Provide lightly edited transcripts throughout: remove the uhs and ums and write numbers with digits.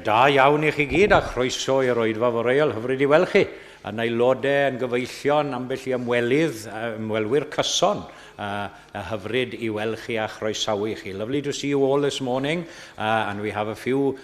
da iawn i chi gyd a chroeso i'r oedfa foreol. Hyfryd i weld chi. Yn aelodau, yn gyfeillion, ambell i ymwelydd, ymwelwyr cyson. A hyfryd i weld chi a chroesawu chi. Lovely to see you all this morning. And we have a few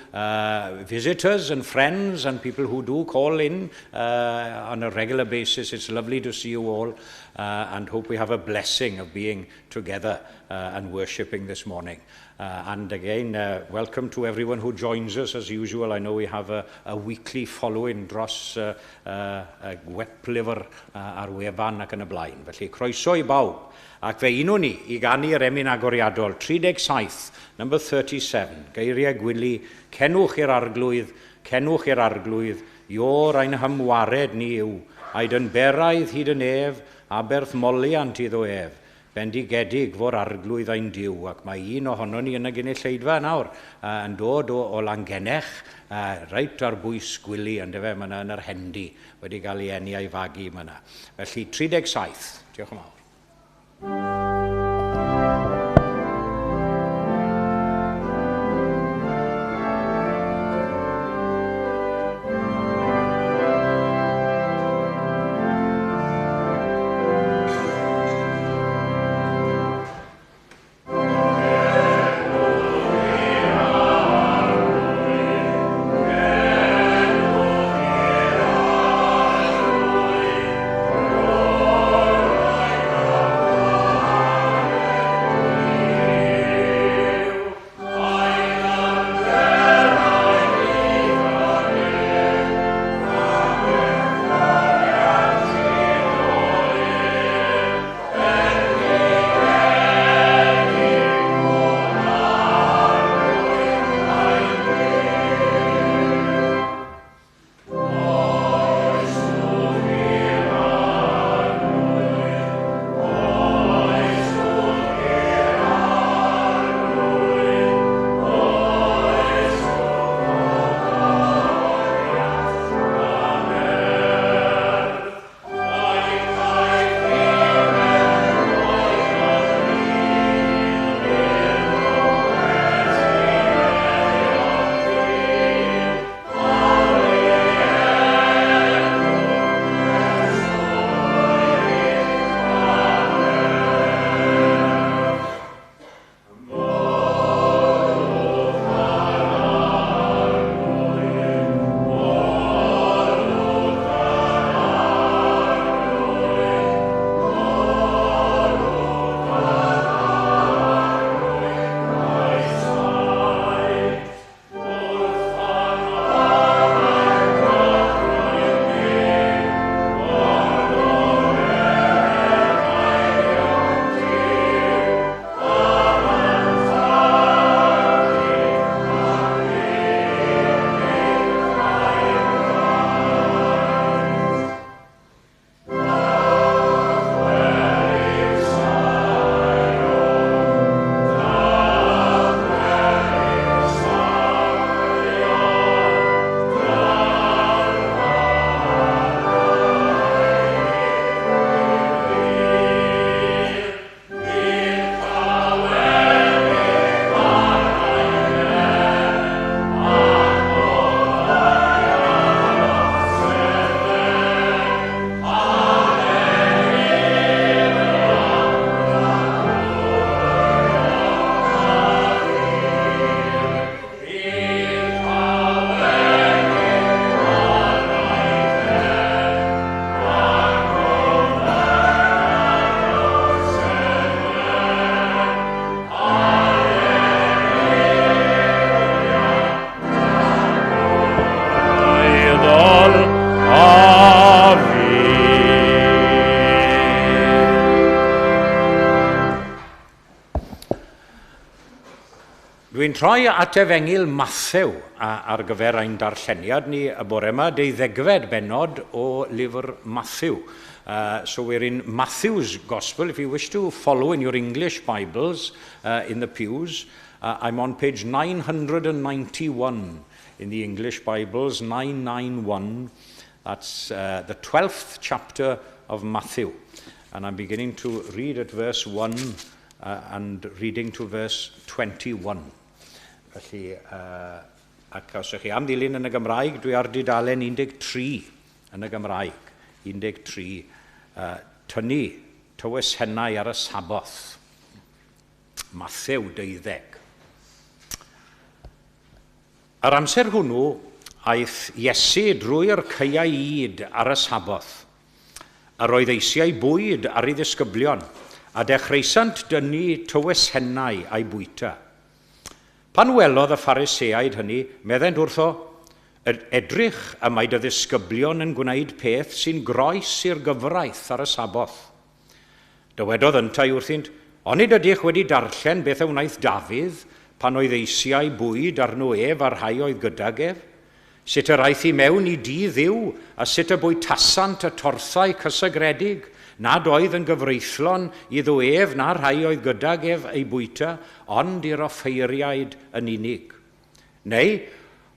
visitors and friends and people who do call in on a regular basis. It's lovely to see you all and hope we have a blessing of being together and worshipping this morning. And again, welcome to everyone who joins us as usual. I know we have a weekly following dros gweplyfr ar wefan ac yn y blaen. Felly, croeso i bawb. Ac fe unwn ni i ganu'r emyn agoriadol 37, number 37, geiriau Gwili, cenwch i'r arglwydd, cenwch i'r arglwydd, Iôr ein hymwared ni yw, aed yn beraidd hyd y nef, aberth moliant iddo ef. Bendigedig fo'r arglwydd ein Duw, ac mae un ohonon ni yn y gynulleidfa nawr yn dod o Langennech, reit ar bwys Gwili, yndyfe, mae yna yn yr Hendy, wedi cael ei eni a'i fagu mae yna. Felly, 37, diolch yn fawr. Dwi'n troi at Efengyl Mathew ar gyfer ein darlleniad ni y bore yma, deuddegfed bennod o lyfr Mathew. So we're in Matthew's Gospel. If you wish to follow in your English Bibles in the pews, I'm on page 991 in the English Bibles, 991. That's the 12th chapter of Matthew. And I'm beginning to read at verse 1 and reading to verse 21. Felly, Ac os ydych chi am ddilyn yn y Gymraeg, dwi ar dudalen 13 yn y Gymraeg. 13, tynnu tywysennau ar y Saboth. Mathew 12. Ar amser hwnnw, aeth Iesu drwy'r caeau ŷd ar y Saboth. Yr oedd eisiau bwyd ar ei ddisgyblion, a dechreusant dynnu tywysennau a'i bwyta. Pan welodd y Phariseaid hynny, meddent wrtho, edrych y mae dy ddisgyblion yn gwneud peth sy'n groes i'r gyfraith ar y Saboth. Dywedodd yntau wrthynt, onid ydych wedi darllen beth y wnaeth Dafydd pan oedd eisiau bwyd arno ef a'r rhai oedd gydag ef? Sut yr aeth i mewn i dŷ Dduw, a sut y bwytasant y torthau cysegredig, nad oedd yn gyfreithlon iddo ef na'r rhai oedd gydag ef ei bwyta, ond i'r offeiriaid yn unig. Neu,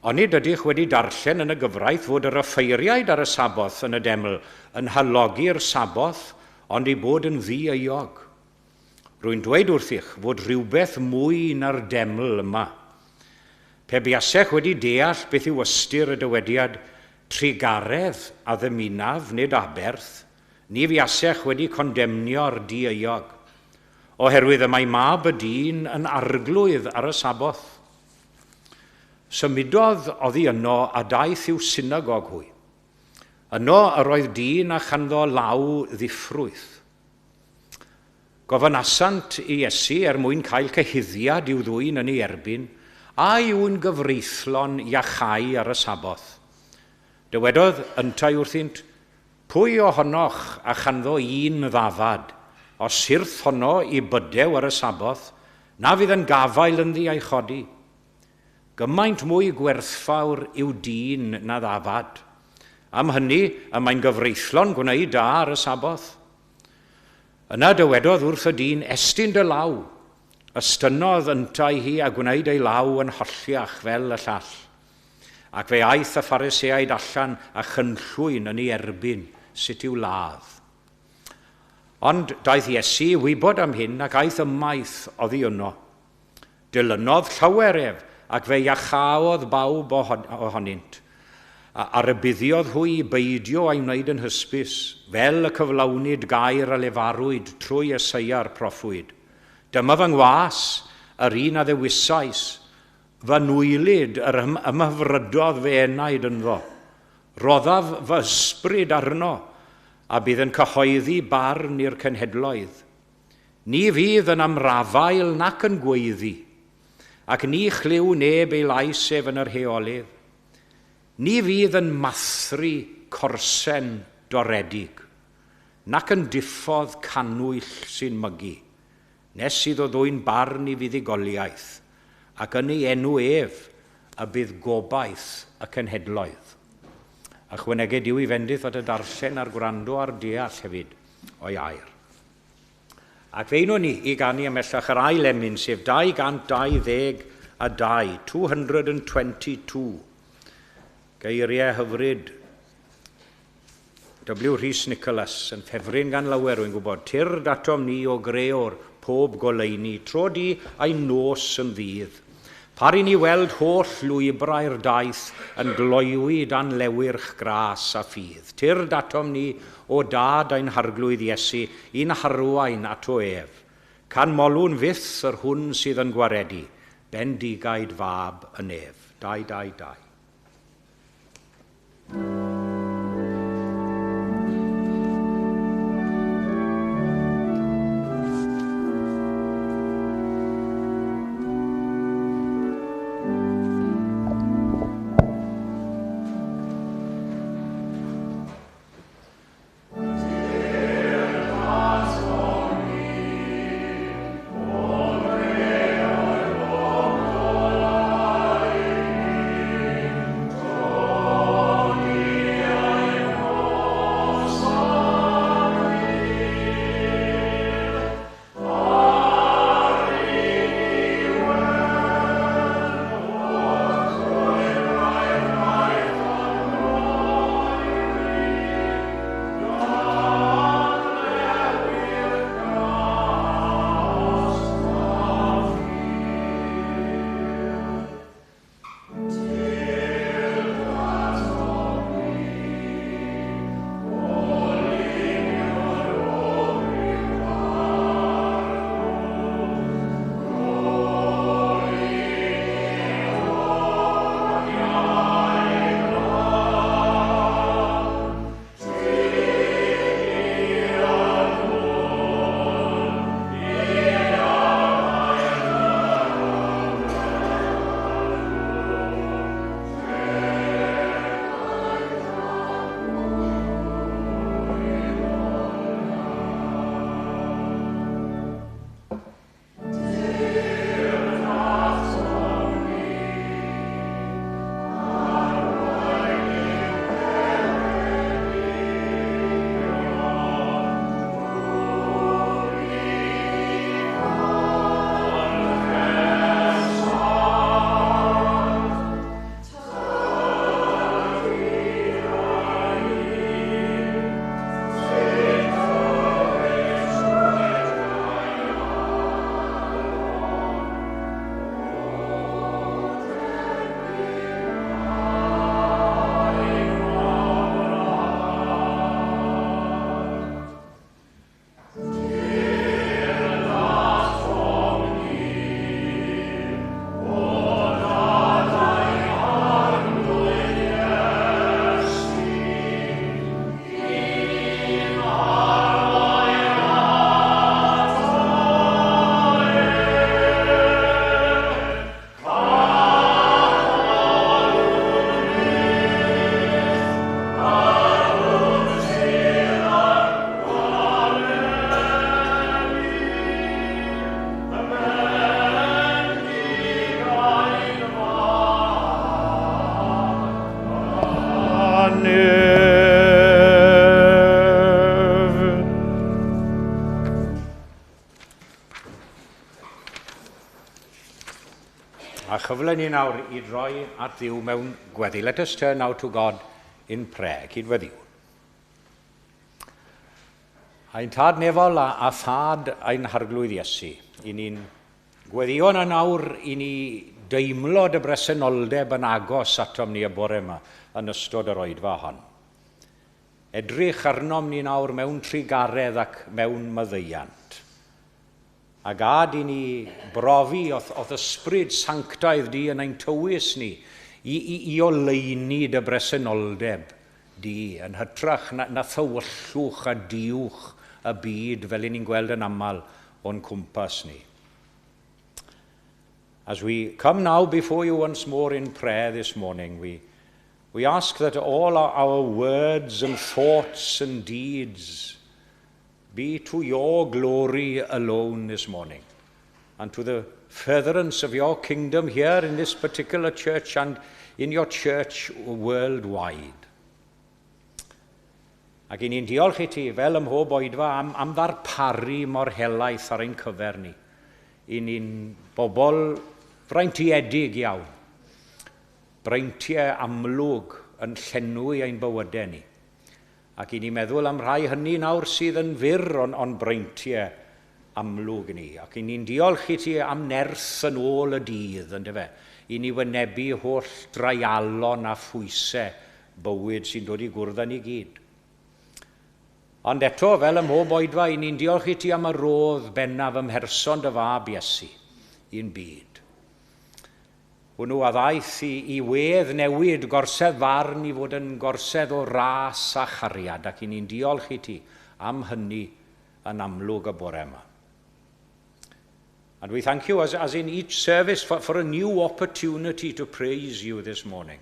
onid ydych wedi darllen yn y gyfraith fod yr offeiriaid ar y Saboth yn y deml yn halogi'r Saboth, ond ei bod yn ddi-euog? Rwy'n dweud wrthych fod rhywbeth mwy na'r deml yma. Pe buasech wedi deall beth yw ystyr y dywediad trugaredd a ddymunaf, nid aberth, ni fuasech wedi condemnio'r dieuog, oherwydd y mae mab y dyn yn arglwydd ar y Saboth. Symudodd oddi yno a daeth i'w synagog hwy. Yno yr oedd dyn a chanddo law ddiffrwyth. Gofynasant i Iesu er mwyn cael cyhuddiad i'w ddwyn yn ei erbyn, a yw'n gyfreithlon iachau ar y Saboth. Dywedodd yntau wrthynt, pwy ohonoch a chanddo un ddafad, os syrth honno i bydew ar y Saboth, na fydd yn gafael ynddi a'i chodi? Gymaint mwy gwerthfawr yw dyn na ddafad. Am hynny, y mae'n gyfreithlon gwneud da ar y Saboth. Yna dywedodd wrth y dyn, estyn dy law. Estynnodd yntau hi a gwneud ei law yn holliach fel y llall. Ac fe aeth y Phariseaid allan a chynllwyn yn ei erbyn sut i'w ladd. Ond daeth Iesu i wybod am hyn ac aeth ymaith oddi yno. Dilynodd llawer ef, ac fe iachaodd bawb ohonynt, a rybuddiodd hwy i beidio â'i wneud yn hysbys, fel y cyflawnid gair a lefarwyd trwy Eseia'r proffwyd. Dyma fy ngwas, yr un a ddewisais, fy nwylyd, yr ymhyfrydodd fy enaid ynddo. Roddaf fy ysbryd arno, a bydd yn cyhoeddi barn i'r cenhedloedd. Ni fydd yn amrafael nac yn gweiddi, ac ni chlyw neb ei lais ef yn yr heolydd. Ni fydd yn mathru corsen doredig, nac yn diffodd cannwyll sy'n mygu, nes iddo ddwyn barn i fuddugoliaeth, ac yn ei enw ef y bydd gobaith y cenhedloedd. Ychwaneged Duw i fendith at y darllen a'r gwrando a'r deall hefyd o'i air. Ac fe unwn ni i ganu ymhellach yr ail emyn, sef 222, 222. Geiriau hyfryd W. Rhys Nicholas, yn ffefryn gan lawer, rwy'n gwybod. Tyrd atom ni o greor pob goleuni, tro di a'i nos yn ddydd. Par i ni weld holl lwybrau'r daith yn gloywi dan lewyrch gras a ffydd. Tyrd atom ni o dad ein harglwydd Iesu i'n harwain ato ef. Canmolwn fyth yr hwn sydd yn gwaredu, bendigaid fab y nef. 2, 2, 2. chyfle ni nawr i droi at Dduw mewn gweddi. Let us turn now to God in prayer. Cydweddïwn. Ein Tad nefol a Thad ein Harglwydd Iesu, i ni'n gweddïo yna nawr i ni deimlo dy bresenoldeb yn agos atom ni y bore yma yn ystod yr oedfa hon. Edrych arnom ni nawr mewn trugaredd ac mewn maddeuant. A gad i ni brofi o'th ysbryd sanctaidd di yn ein tywys ni i oleuni dy bresenoldeb di yn hytrach na thywyllwch a duwch y byd fel i ni'n gweld yn aml o'n cwmpas ni. As we come now before you once more in prayer this morning, we ask that all our words and thoughts and deeds be to your glory alone this morning, and to the furtherance of your kingdom here in this particular church and in your church worldwide. Ac i ni'n diolch i ti, fel ym mhob oedfa, am ddarparu mor helaeth ar ein cyfer ni. I ni'n bobl freintiedig iawn. Breintiau amlwg yn llenwi ein bywydau ni. Ac i ni meddwl am rhai hynny nawr sydd yn fyr o'n breintiau amlwg ni. Ac i ni'n diolch i ti am nerth yn ôl y dydd, yndyfe? I ni wynebu holl dreialon a phwysau bywyd sy'n dod i gwrdd â ni gyd. Ond eto, fel ym mhob oedfa, i ni'n diolch i ti am y rodd bennaf ym mherson dy fab Iesu i'n byd. Hwnnw a ddaeth i wedd newid gorsedd farn i fod yn gorsedd o ras a chariad, ac i ni'n diolch i ti am hynny yn amlwg y bore yma. And we thank you, as in each service, for a new opportunity to praise you this morning.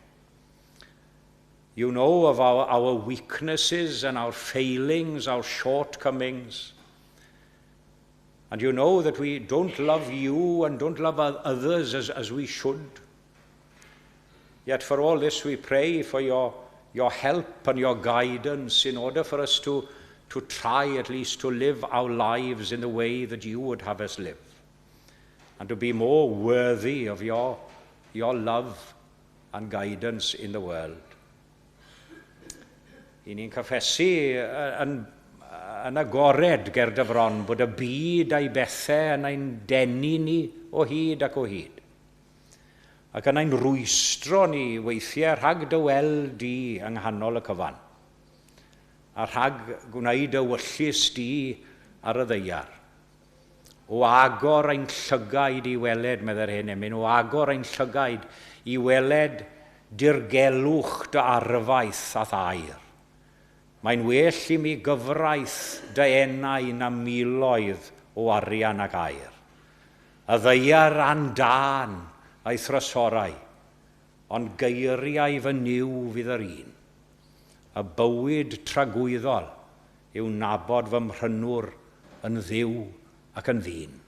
You know of our weaknesses and our failings, our shortcomings. And you know that we don't love you and don't love others as we should. Yet for all this we pray for your help and your guidance in order for us to try at least to live our lives in the way that you would have us live, and to be more worthy of your love and guidance in the world. I ni'n cyffesu yn agored ger dy fron bod y byd a'i bethau yn ein denu ni o hyd ac o hyd. Ac yn ein rwystro ni weithiau rhag dy weld di yng nghanol y cyfan. A rhag gwneud ewyllys di ar y ddaear. O agor ein llygaid i weled, meddai'r hen emyn, o agor ein llygaid i weled dirgelwch dy arfaeth a'th air. Mae'n well i mi gyfraith dy enau na miloedd o arian ac aur. Y ddaear a'n dân a'i thrysorau, ond geiriau fy Nuw fydd yr un. Y bywyd tragwyddol yw nabod fy mhrynwr yn Dduw ac yn ddyn.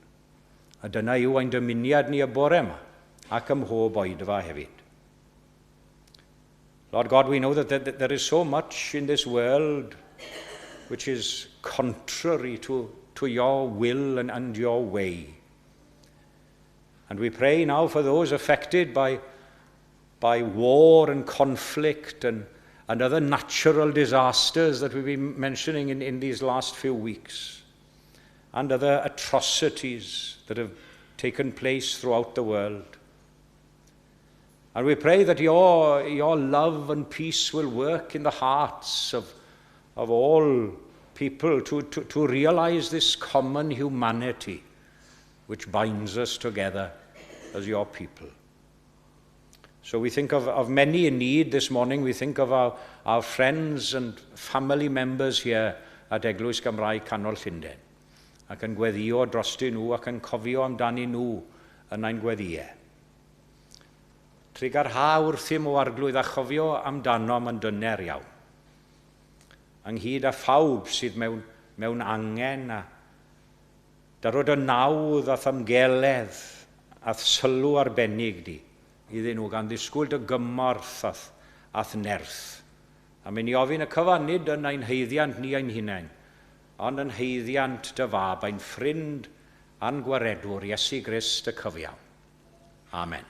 A dyna yw ein dymuniad ni y bore yma, ac ym mhob oedfa hefyd. Lord God, we know that there is so much in this world which is contrary to your will and your way. And we pray now for those affected by war and conflict and other natural disasters that we've been mentioning in these last few weeks, and other atrocities that have taken place throughout the world. And we pray that your love and peace will work in the hearts of all people to realize this common humanity which binds us together as your people. So we think of many in need this morning. We think of our friends and family members here at Eglwys Gymraeg Canol Llundain, ac yn gweddïo drostyn nhw ac yn cofio amdanyn nhw yn ein gweddïau. Trugarha wrthym o Arglwydd a chofio amdanom yn dyner iawn. Ynghyd â phawb sydd mewn angen a darod y nawdd a thymgeledd a sylw arbennig di iddyn nhw gan ddisgwyl dy gymorth a'th nerth. A mynd i ofyn y cyfan nid yn ein haeddiant ni ein hunain, ond yn haeddiant dy fab, ein ffrind a'n gwaredwr, Iesu Grist y cyfiawn. Amen.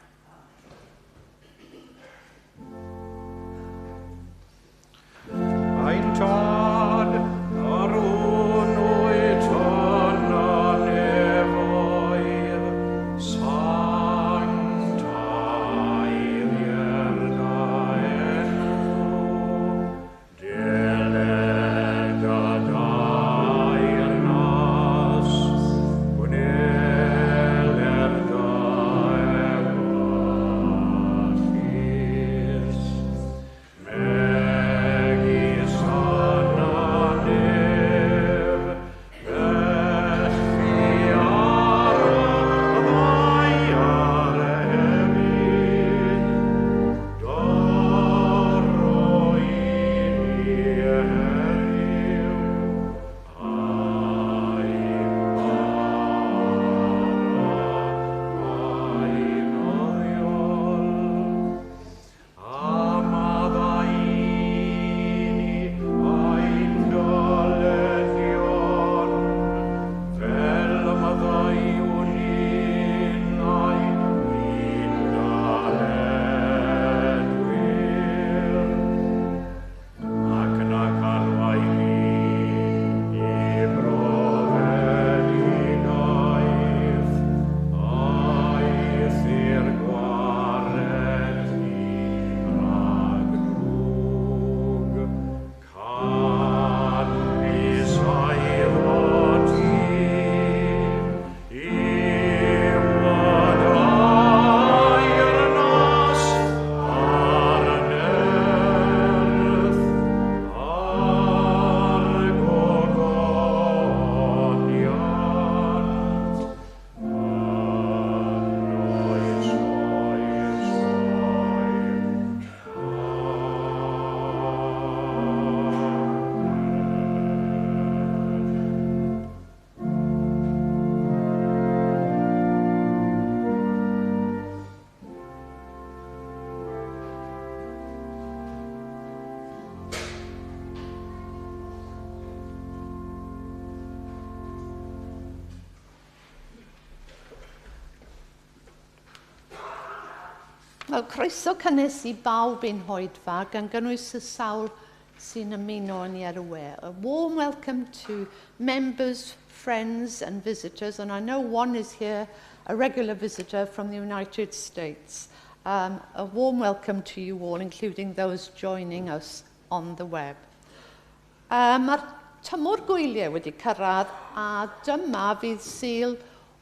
Wel, croeso cynnes i bawb i'n hoedfa, gan gynnwys y sawl sy'n ymuno ni ar y we. A warm welcome to members, friends and visitors, and I know one is here, a regular visitor from the United States. A warm welcome to you all, including those joining us on the web. Mae'r tymor gwyliau wedi cyrraedd, a dyma fydd Sul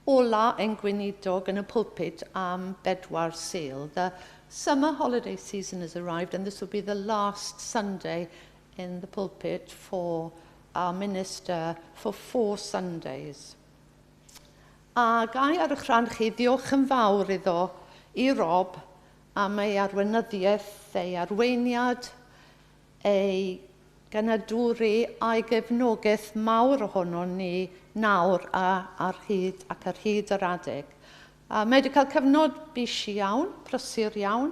ola ein gweinidog yn y pulpit am bedwar Sul. The summer holiday season has arrived, and this will be the last Sunday in the pulpit for our minister for 4 Sundays. A ga i ar eich rhan chi ddiolch yn fawr iddo i Rob am ei arweinyddiaeth, ei arweiniad, ei genadwri a'i gefnogaeth mawr ohono ni nawr a ar hyd ac ar hyd yr adeg. A mae wedi cael cyfnod bisi iawn, prysur iawn,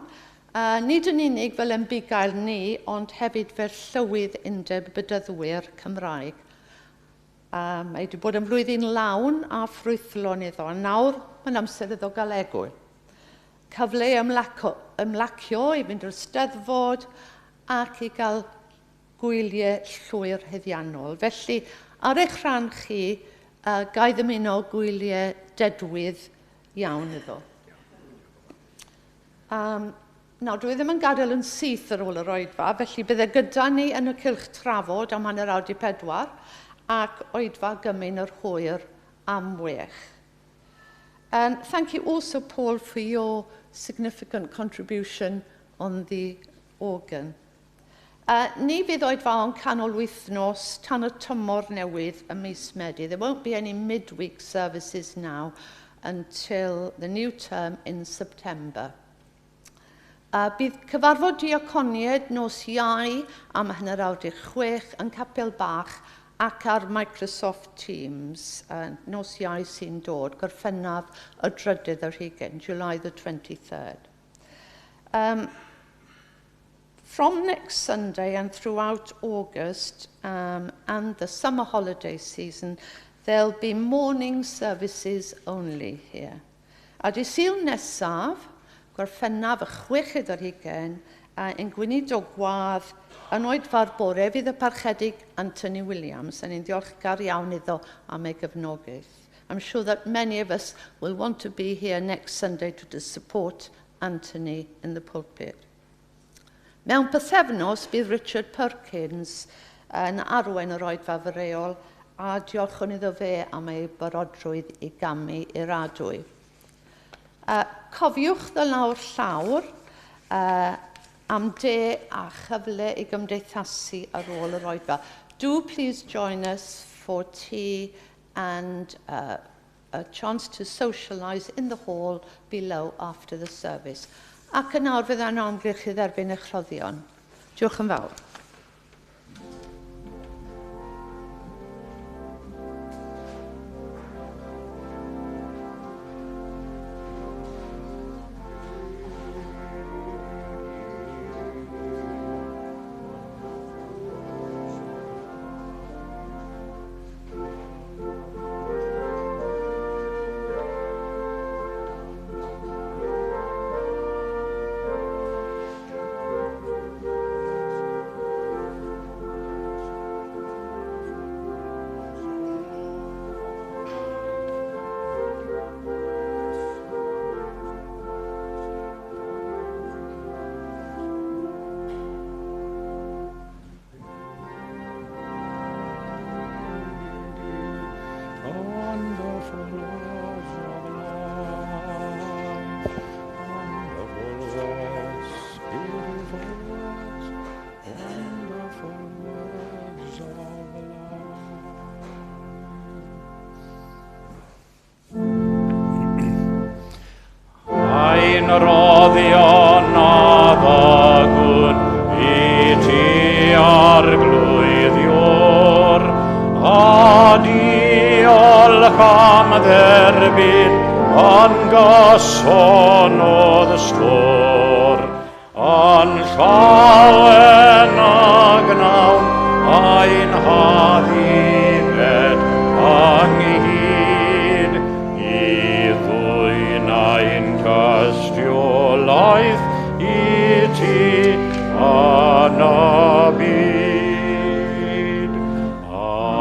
nid yn unig fel ein bugail ni, ond hefyd fel llywydd Undeb Bedyddwyr Cymraeg. Mae wedi bod yn flwyddyn lawn a ffrwythlon iddo, a nawr mae'n amser iddo gael egwyl. Cyfle i ymlacio, i fynd i'r Steddfod ac i gael gwyliau llwyr heddiannol. Felly, ar eich rhan chi, ga i ddymuno gwyliau dedwydd iawn iddo. Nawr, dwi ddim yn gadael yn syth ar ôl yr oedfa, felly bydde gyda ni yn y cylch trafod am 3:30 ac oedfa gymun yr hwyr am 6. And thank you also, Paul, for your significant contribution on the organ. Ni fydd oedfaon canol wythnos tan y tymor newydd ym mis Medi. There won't be any midweek services now until the new term in September. Bydd cyfarfod diaconiaid nos Iau am 5:30 yn Capel Bach ac ar Microsoft Teams, nos Iau sy'n dod, Gorffennaf y 23rd, July the 23rd. From next Sunday and throughout August and the summer holiday season, there'll be morning services only here. A dydd Sul nesaf, Gorffennaf y 26, ein gweinidog gwadd yn oedfa'r bore fydd y Parchedig Anthony Williams, a ni'n ddiolchgar iawn iddo am ei gefnogaeth. I'm sure that many of us will want to be here next Sunday to support Anthony in the pulpit. Mewn pythefnos bydd Richard Perkins yn arwain yr oedfa foreol, a diolchwn iddo fe am ei barodrwydd i gamu i'r adwy. Cofiwch ddod lawr llawr am de a chyfle i gymdeithasu ar ôl yr oedfa. Do please join us for tea and a chance to socialise in the hall below after the service. Ac yn awr fydda'n amgylch i dderbyn eich rhoddion. Diolch yn fawr. Wonderful words of life, wonderful words, beautiful words, wonderful words of life. Ein roddion a ddygwn i ti Arglwydd Iôr, a diolch am dderbyn yn gyson o'dd stôr. Yn llawen a gnawn ein hadduned ynghyd i ddwyn ein tystiolaeth i ti yn y byd. Amen.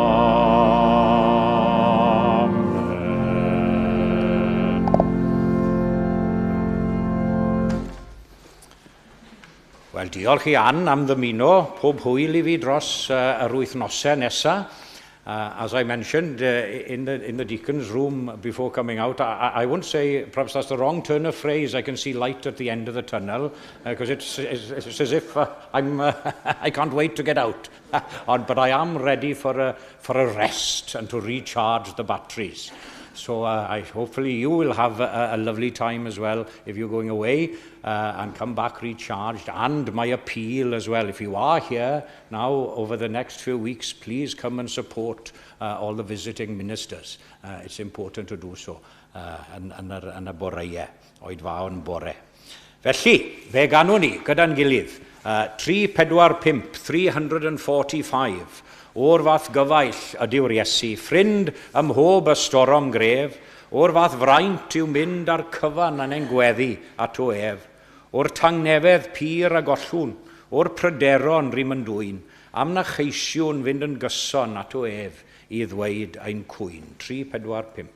Wel, diolch i Ann am ddymuno pob hwyl i fi dros yr wythnosau nesaf. As I mentioned in the deacon's room before coming out, I won't say, perhaps that's the wrong turn of phrase, I can see light at the end of the tunnel, because it's as if I can't wait to get out. But I am ready for a rest and to recharge the batteries. So hopefully you will have a lovely time as well if you're going away and come back recharged. And my appeal as well, if you are here now over the next few weeks, please come and support all the visiting ministers. It's important to do so yn y boreau, oedfaon bore. Felly, fe ganwn ni gyda'n gilydd, 3, 4, 5, 345, o'r fath gyfaill ydyw'r Iesu, ffrind ym mhob ystorom gref, o'r fath fraint yw mynd ar cyfan yn ein gweddi ato ef, o'r tangnefedd pur a gollwn, o'r pryderon rym yn dwyn, am na cheisiwn fynd yn gyson ato ef i ddweud ein cwyn. 3, 4, 5.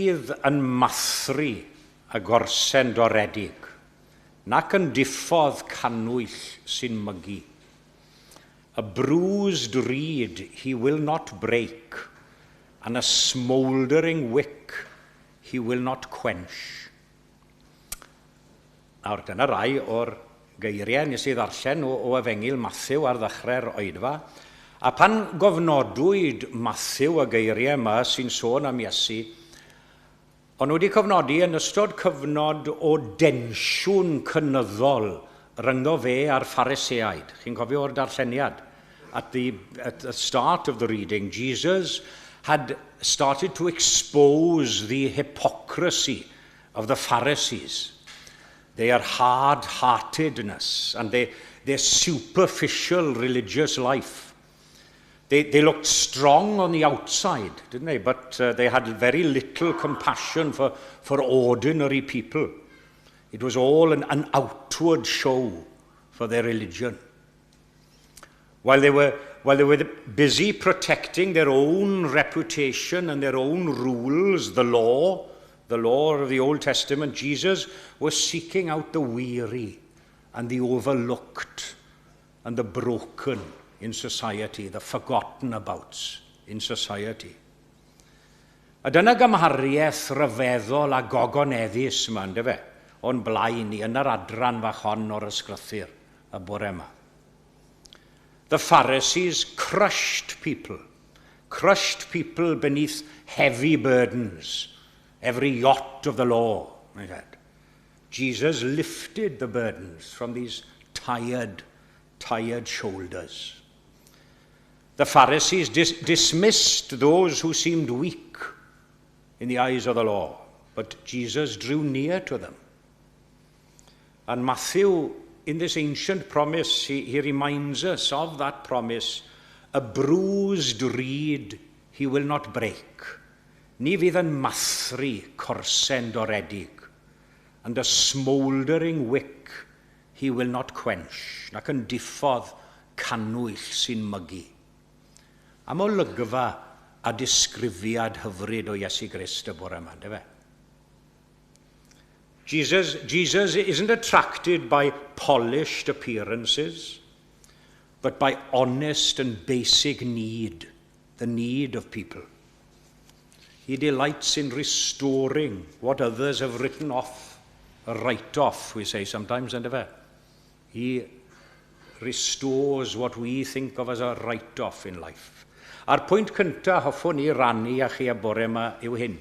fydd yn mathru y gorsen doredig, nac yn diffodd cannwyll sy'n mygu. A bruised reed he will not break, and a smouldering wick he will not quench. Nawr, dyna rai o'r geiriau nes i ddarllen o Efengyl Mathew ar ddechrau'r oedfa. A pan gofnodwyd Mathew y geiriau yma sy'n sôn am Iesu, o'n nhw wedi cofnodi yn ystod cyfnod o densiwn cynyddol rhyngddo fe a'r Phariseaid. Chi'n cofio o'r darlleniad? At the start of the reading, Jesus had started to expose the hypocrisy of the Pharisees, their hard-heartedness and their superficial religious life. They looked strong on the outside, didn't they? But they had very little compassion for ordinary people. It was all an outward show for their religion. While they were busy protecting their own reputation and their own rules, the law of the Old Testament, Jesus was seeking out the weary and the overlooked and the broken in society, the forgotten abouts in society. A dyna gymhariaeth ryfeddol a gogoneddus yma, yndyfe, o'n blaen ni yn yr adran fach hon o'r ysgrythyr y bore yma. The Pharisees crushed people beneath heavy burdens, every jot of the law, they said. Jesus lifted the burdens from these tired, tired shoulders. The Pharisees dismissed those who seemed weak in the eyes of the law, but Jesus drew near to them. And Matthew, in this ancient promise, he reminds us of that promise: a bruised reed he will not break. Ni fydd yn mathru corsen doredig. And a smouldering wick he will not quench, nac yn diffodd cannwyll sy'n mygu. Am olygfa a disgrifiad hyfryd o Iesu Grist y bore yma, yndyfe? Jesus isn't attracted by polished appearances, but by honest and basic need, the need of people. He delights in restoring what others have written off, a write-off, we say sometimes, yndyfe? He restores what we think of as a write-off in life. A'r pwynt cyntaf hoffwn i rannu â chi y bore yma yw hyn.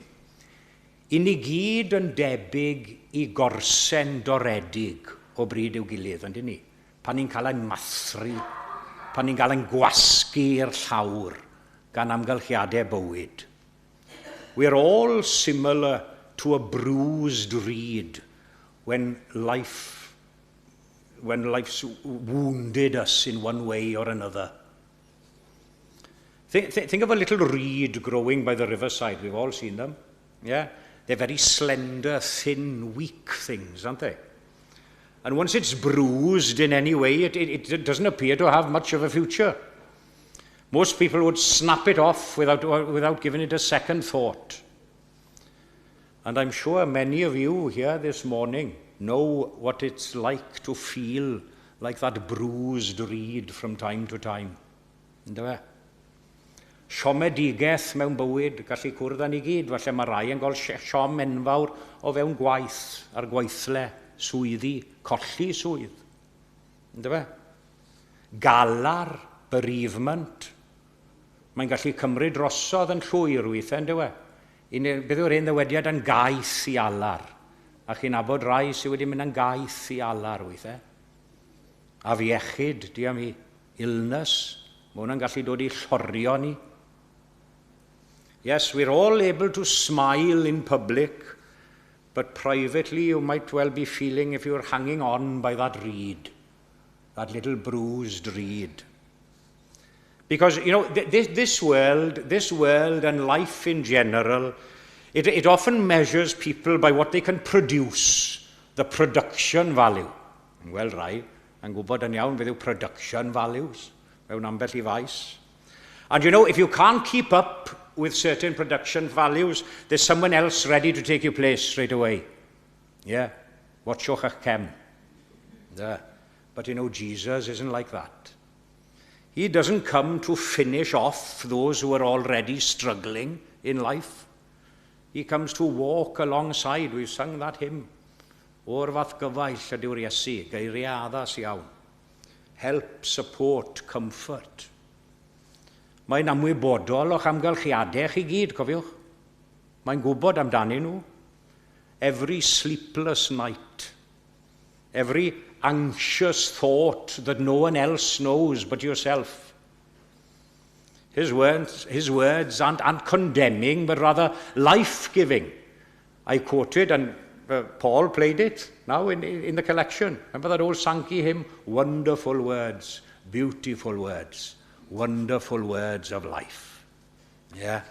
I ni gyd yn debyg i gorsen doredig o bryd i'w gilydd, yndyn ni? Pan ni'n cael ein mathru, pan ni'n cael ein gwasgu i'r llawr gan amgylchiadau bywyd. We're all similar to a bruised reed when life's wounded us in one way or another. Think of a little reed growing by the riverside. We've all seen them. Yeah? They're very slender, thin, weak things, aren't they? And once it's bruised in any way, it doesn't appear to have much of a future. Most people would snap it off without giving it a second thought. And I'm sure many of you here this morning know what it's like to feel like that bruised reed from time to time. Yndyfe? Siomedigaeth mewn bywyd gallu cwrdd â ni gyd. Falle mae rai yn gweld siom enfawr o fewn gwaith a'r gweithle, swyddi, colli swydd. Yndyfe? Galar, bereavement. Mae'n gallu cymryd drosodd yn llwyr weithiau, yndyfe? Beth yw'r un ddywediad, yn gaeth i alar? A chi'n nabod rai sydd wedi mynd yn gaeth i alar weithiau. Afiechyd, diam i, illness, mae hwnna'n gallu dod i llorio ni. Yes, we're all able to smile in public, but privately you might well be feeling if you're hanging on by that reed, that little bruised reed. Because this world and life in general, it often measures people by what they can produce, the production value. Wel, rai yn gwybod yn iawn beth yw production values mewn ambell i faes. And if you can't keep up with certain production values, there's someone else ready to take your place straight away. Yeah, watchwch eich cefn. Yeah. But you know, Jesus isn't like that. He doesn't come to finish off those who are already struggling in life. He comes to walk alongside. We've sung that hymn. O'r fath gyfaill ydyw'r Iesu, geiriau addas iawn. Help, support, comfort. Mae'n ymwybodol o'ch amgylchiadau chi gyd, cofiwch. Mae'n gwybod amdanyn nhw. Every sleepless night, every anxious thought that no one else knows but yourself. His words aren't condemning, but rather life-giving. I quoted, and Paul played it now in the collection. Remember that old Sankey hymn? "Wonderful words, beautiful words, wonderful words of life." Yeah.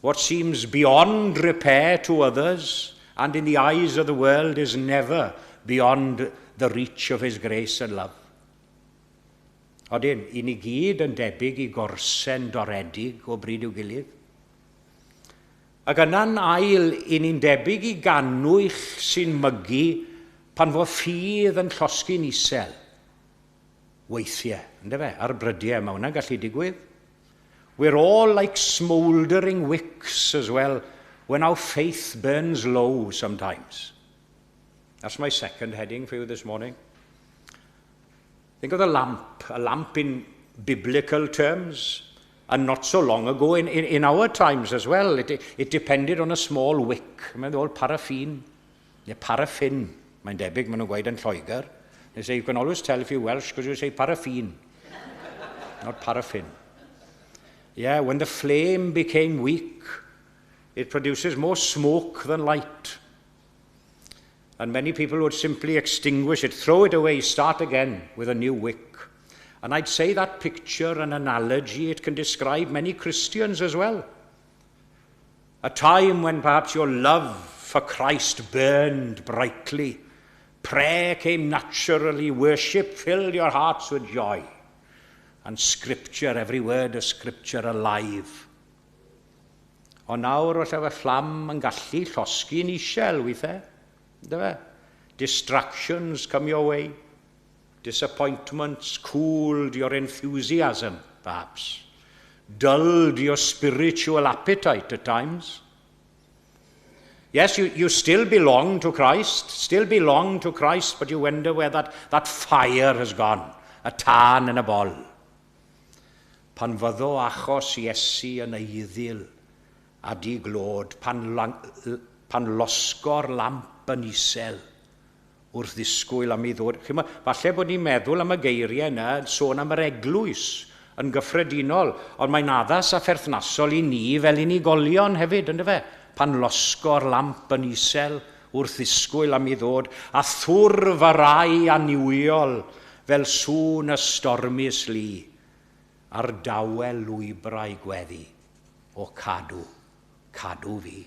What seems beyond repair to others and in the eyes of the world is never beyond the reach of his grace and love. Odyn, i ni gyd yn debyg i gorsen doredig o bryd i'w gilydd. Ac yna'n ail, i ni'n debyg i gannwyll sy'n mygu pan fo ffydd yn llosgi'n isel. Weithiau, ynddo fe, ar brydiau, mae hwnna'n gallu digwydd. We're all like smouldering wicks as well when our faith burns low sometimes. That's my second heading for you this morning. Think of the lamp, a lamp in biblical terms, and not so long ago in our times as well. It depended on a small wick. Remember the old paraffin? Yeah, paraffin, mae'n debyg, maen nhw'n gweud yn Lloegr. They say you can always tell if you're Welsh because you say paraffin, not paraffin. Yeah, when the flame became weak, it produces more smoke than light. And many people would simply extinguish it, throw it away, start again with a new wick. And I'd say that picture and analogy, it can describe many Christians as well. A time when perhaps your love for Christ burned brightly. Prayer came naturally, worship filled your hearts with joy. And Scripture, every word of Scripture alive. Ond nawr, falle y fflam yn gallu llosgi'n isel weithiau. Yndyfe? Distractions come your way. Disappointments cooled your enthusiasm, perhaps. Dulled your spiritual appetite at times. Yes, you still belong to Christ, still belong to Christ, but you wonder where that fire has gone, y tân yn y bol. Pan fyddo achos Iesu yn eiddil a di-glod, pan losgo'r lamp yn isel wrth ddisgwyl am ei ddod. Chimod, falle bod ni'n meddwl am y geiriau yna, sôn am yr eglwys yn gyffredinol, ond mae'n addas a pherthnasol i ni fel unigolion hefyd, ynddo fe? Pan losgo'r lamp yn isel wrth ddisgwyl am ei ddod, a thwrf y rai annuwiol fel sŵn y stormus lu, ar dawel lwybrau gweddi o cadw, cadw fi.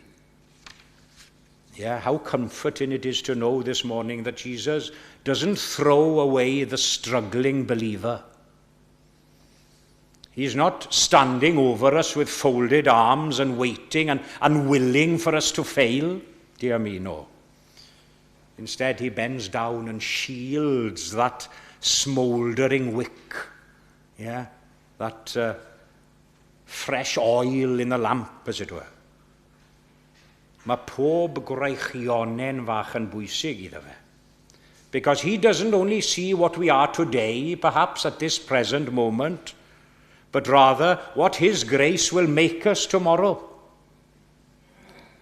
Yeah, how comforting it is to know this morning that Jesus doesn't throw away the struggling believer. He's not standing over us with folded arms and waiting and willing for us to fail. Dear me, no. Instead, he bends down and shields that smouldering wick. Yeah, that fresh oil in the lamp, as it were. Mae pob gwreichionen fach yn bwysig iddo fe. Because he doesn't only see what we are today, perhaps at this present moment, but rather what his grace will make us tomorrow.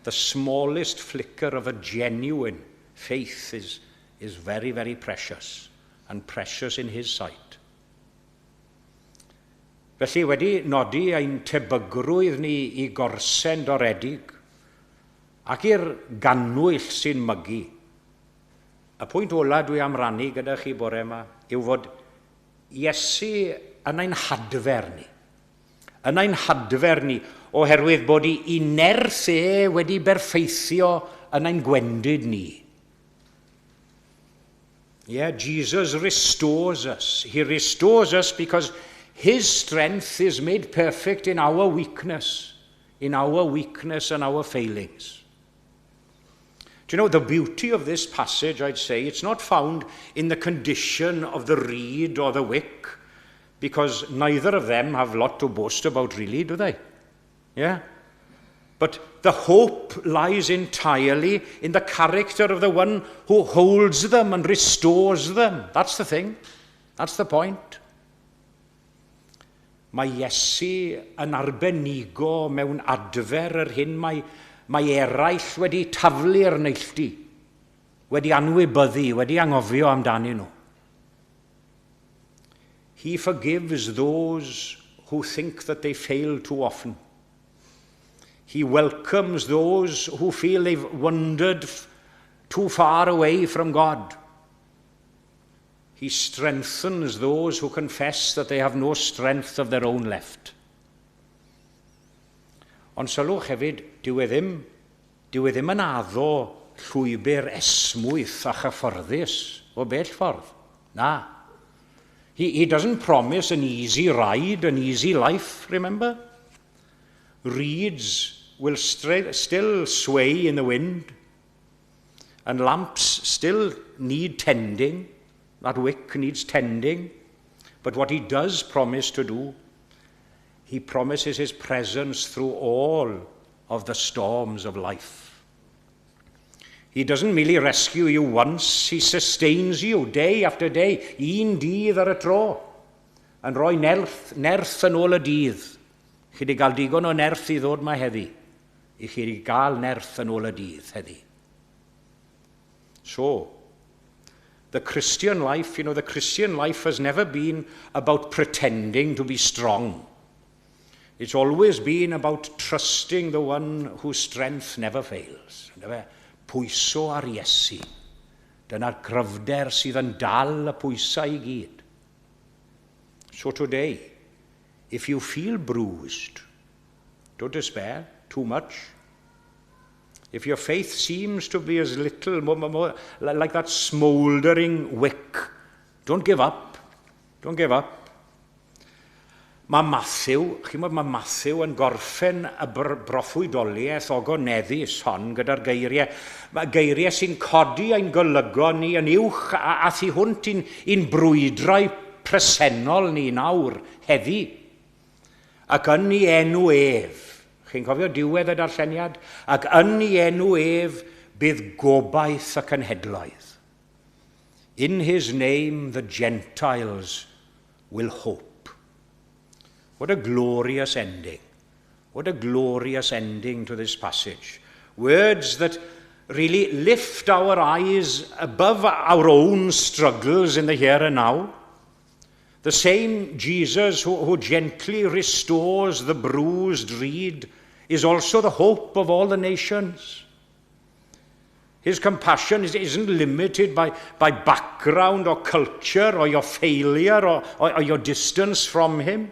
The smallest flicker of a genuine faith is very, very precious, and precious in his sight. Felly wedi nodi ein tebygrwydd ni i gorsen doredig ac i'r gannwyll sy'n mygu. Y pwynt ola dwi am rannu gyda chi bore yma yw fod Iesu yn ein hadfer ni. Yn ein hadfer ni oherwydd bod ei nerth e wedi berffeithio yn ein gwendid ni. Yeah, Jesus restores us. He restores us because His strength is made perfect in our weakness and our failings. Do you know, the beauty of this passage, I'd say, it's not found in the condition of the reed or the wick, because neither of them have a lot to boast about, really, do they? Yeah? But the hope lies entirely in the character of the one who holds them and restores them. That's the thing. That's the point. Mae Iesu yn arbenigo mewn adfer yr hyn mae eraill wedi taflu'r neilltu, wedi anwybyddu, wedi anghofio amdanyn nhw. He forgives those who think that they fail too often. He welcomes those who feel they've wandered too far away from God. He strengthens those who confess that they have no strength of their own left. Ond sylwch hefyd, dyw e ddim yn addo llwybr esmwyth a chyfforddus o bell ffordd. Na. He doesn't promise an easy ride, an easy life, remember? Reeds will still sway in the wind, and lamps still need tending. That wick needs tending. But what he does promise to do, he promises his presence through all of the storms of life. He doesn't merely rescue you once, he sustains you day after day, un dydd ar y tro, yn rhoi nerth yn ôl y dydd. Chi wedi cael digon o nerth i ddod 'ma heddi. I chi wedi cael nerth yn ôl y dydd heddi. So, the Christian life, you know, the Christian life has never been about pretending to be strong. It's always been about trusting the one whose strength never fails. Pwyso ar Iesu. Dyna'r cryfder sydd yn dal y pwysau i gyd. So today, if you feel bruised, don't despair too much. If your faith seems to be as little, more like that smouldering wick, don't give up. Don't give up. Mae Matthew, chi'n gwybod, mae Matthew yn gorffen y broffwydoliaeth ogoneddus hon gyda'r geiriau. Mae geiriau sy'n codi ein golygon ni yn uwch a thu hwnt i'n brwydrau presennol ni nawr, heddi. Ac yn ei enw ef, chi'n cofio diwedd y darlleniad? Ac yn ei enw ef bydd gobaith y cenhedloedd. In his name the Gentiles will hope. What a glorious ending. What a glorious ending to this passage. Words that really lift our eyes above our own struggles in the here and now. The same Jesus who gently restores the bruised reed is also the hope of all the nations. His compassion isn't limited by background or culture or your failure or your distance from him.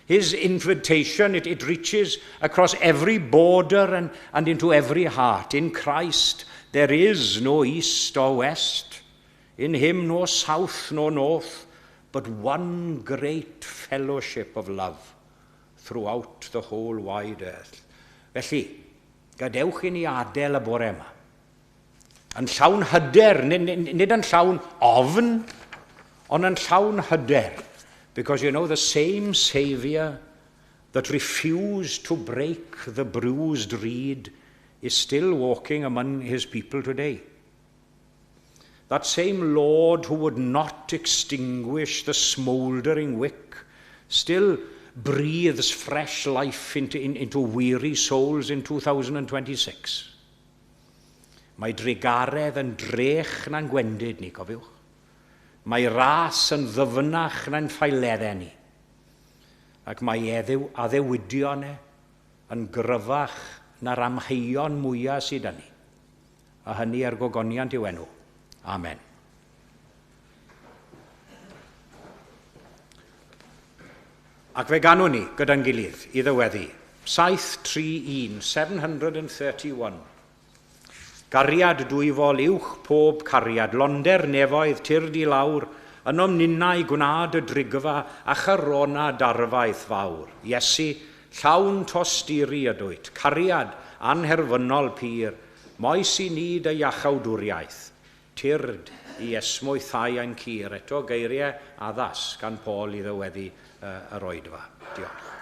His invitation, it reaches across every border and into every heart. In Christ, there is no east or west. In him, no south nor north, but one great fellowship of love throughout the whole wide earth. Felly, gadewch i ni adael y bore yma. Yn llawn hyder, nid yn llawn ofn, ond yn llawn hyder. Because, you know, the same Saviour that refused to break the bruised reed is still walking among his people today. That same Lord who would not extinguish the smouldering wick still breathes fresh life into weary souls in 2026. Mae drugaredd yn drech na'n gwendid ni, cofiwch. Mae ras yn ddyfnach na'n ffaeleddau ni. Ac mae addewidion e yn gryfach na'r amheuon mwyaf sydd â ni. A hynny er gogoniant i'w enw. Amen. Ac fe ganwn ni gyda'n gilydd i ddyweddu. 731, 731. Gariad dwyfol uwch pob cariad, londer nefoedd, tyrd i lawr, Ynom ninnau gwna dy drigfa a chorona darfaith fawr. Iesu, llawn tosturi ydwyt, cariad anherfynol pur, moes i ni dy iachawdwriaeth. Tyrd i esmwythau ein cur. Eto geiriau addas gan Paul i ddyweddu yr oedfa. Diolch.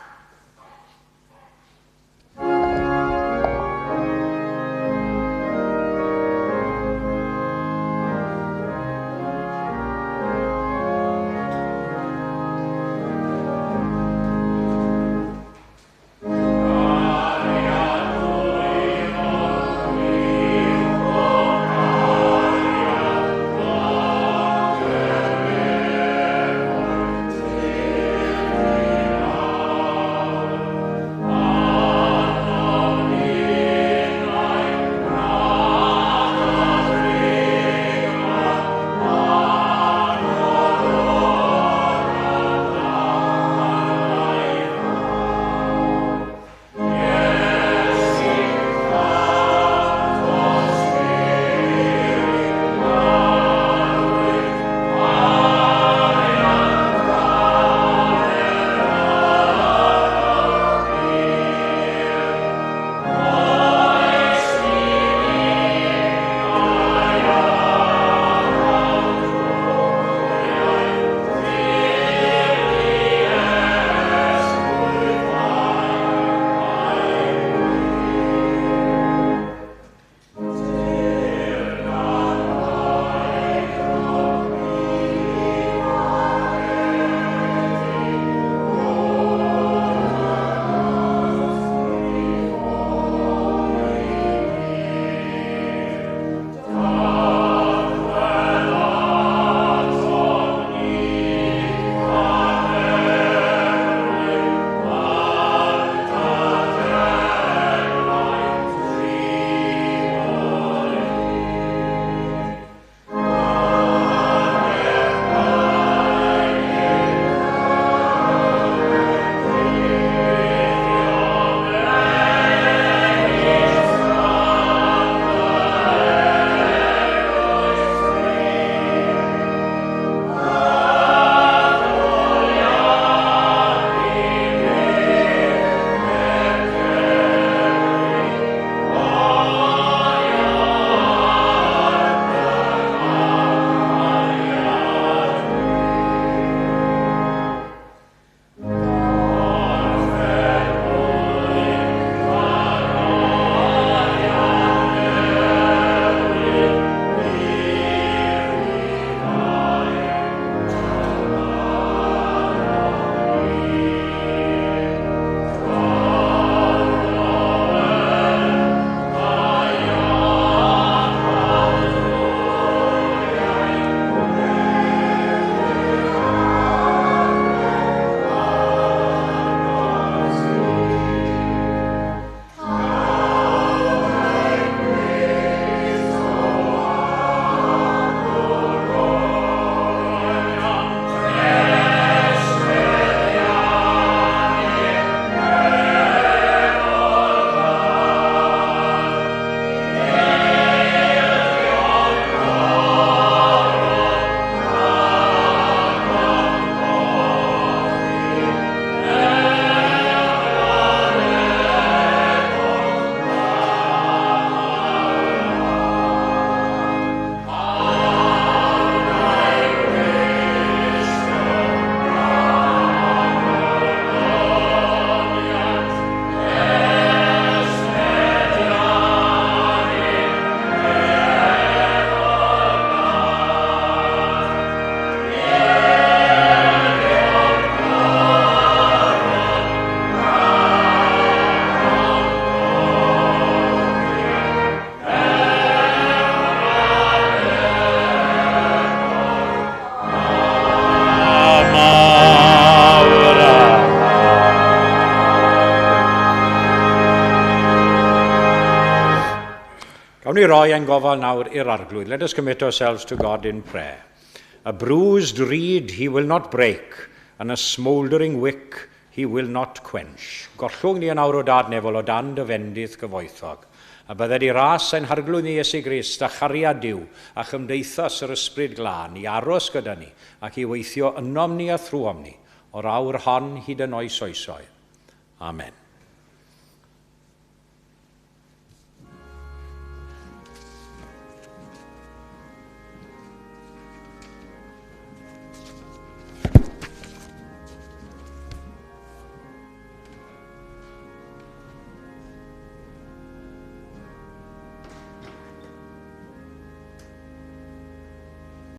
Gawn ni roi ein gofal nawr i'r Arglwydd. Let us commit ourselves to God in prayer. A bruised reed he will not break, and a smouldering wick He will not quench. Gollwng ni yn awr o Dad nefol o dan dy fendith gyfoethog. A bydded i ras ein Harglwydd ni Iesu Grist a chariad Duw a chymdeithas yr Ysbryd Glân i aros gyda ni ac i weithio ynom ni a thrwom ni o'r awr hon hyd yn oes oesoedd. Amen.